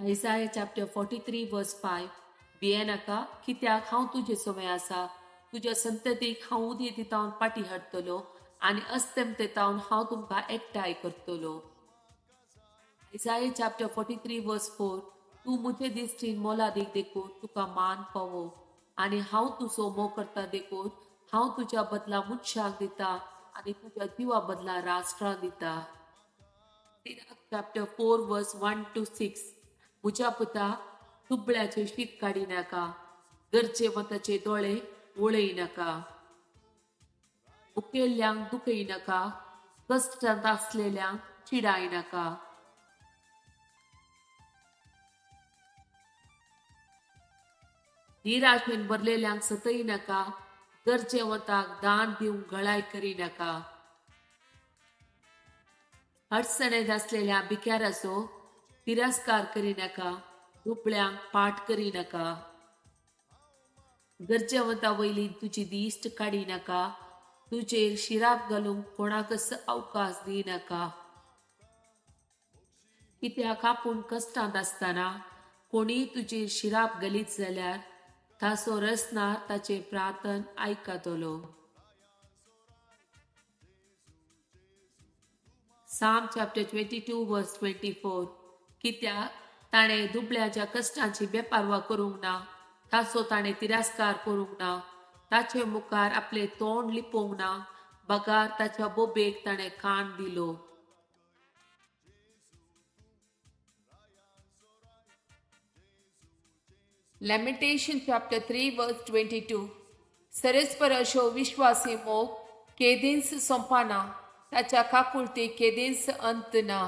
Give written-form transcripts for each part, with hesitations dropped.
Isaiah chapter 43 verse 5, भियेनाका, कित्याक हांव तुजे सवें आसा. तुज्या संततीक हांव उदेंती तावन पाटी हाडटलो आनी अस्तमते तावन हांव तुमकां एकठांय करतलो. Isaiah chapter 43 verse 4, तूं म्हजे दिश्टीन मोलादीक देखून तुका मान पावो आनी हांव तुजो मोग करता देखून हांव तुज्या बदला मनशाक दिता आनी तुज्या जिवा बदला राष्ट्रां दिता. Chapter 4 verse 1 to 6, म्हज्या पुता, दुबळ्याचे शीत काडिनाका, गरजेवंताचे दोळे वळयनाका. उकेल्ल्यांक दुखयनाका, कश्टांत आसलेल्यांक चिडायनाका. निराशेन भरलेल्यांक सतयनाका, गरजेवंताक दान दिवंक गळाय करिनाका. अडचणेंत आसलेल्या भिकाऱ्याचो तिरस्कार करिनाका, दुबळ्यांक पाट करिनाका. गरजेवंता वयली तुजी दिश्ट काडिनाका, तुजेर शिराप घालूंक कोणाकच अवकाश दिनाका. कित्याक आपूण कश्टांत आसतना कोणीय तुजेर शिराप घालीत जाल्यार ताचो रसनार ताचें प्रार्थन आयकतलो. Psalm chapter 22 verse 24, कित्याक ताणें दुबळ्याच्या कश्टांची बेपारवा करूंक ना, ताचो ताणें तिरस्कार करूंक ना, ताचे मुखार आपलें तोंड लिपोवंक ना, बगार ताच्या बोबेक ताणें कान दिलो. Lamentation chapter 3 verse 22, सरेस्पर अशो विश्वासी मोग केदींच सोंपना, ताच्या काकुळटी केदींच अंत ना.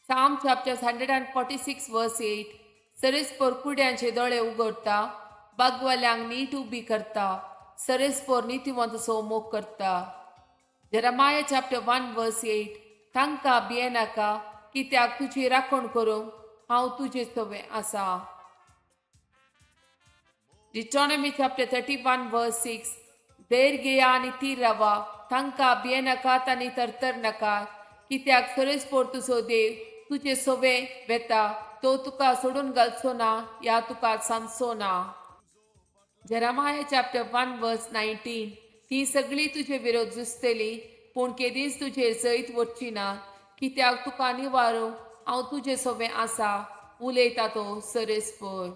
Psalm chapter 146 verse 8, सरेस्पोर कुड्यांचे दोळे उगडटा, बागवाल्यांक नीट उबी करता, सरेस्पोर नितीवंत मोग करता. Jeremiah chapter 1 verse 8, तांकां भियेनाका, कित्याक तुजी राखण करूंक हांव तुजे सवें आसा. Deuteronomy chapter 31 verse 6, धैर्य घेया आनी थीर रावा, तांकां भियेनाकात आनी तरतर नाकात, कित्याक सरेस्पोर तुजो देव तुजे सवें वेता, तो तुका सोडून घालचो ना या तुका सांदचो ना. Jeremiah chapter 1 verse 19, ती सगळी तुजे विरोध झुजतली, पूण केदींच तुजेर जैत वचची ना, कित्याक तुका निवारूंक हांव तुजे सवें आसा, उलयता तो सरेस्पोर.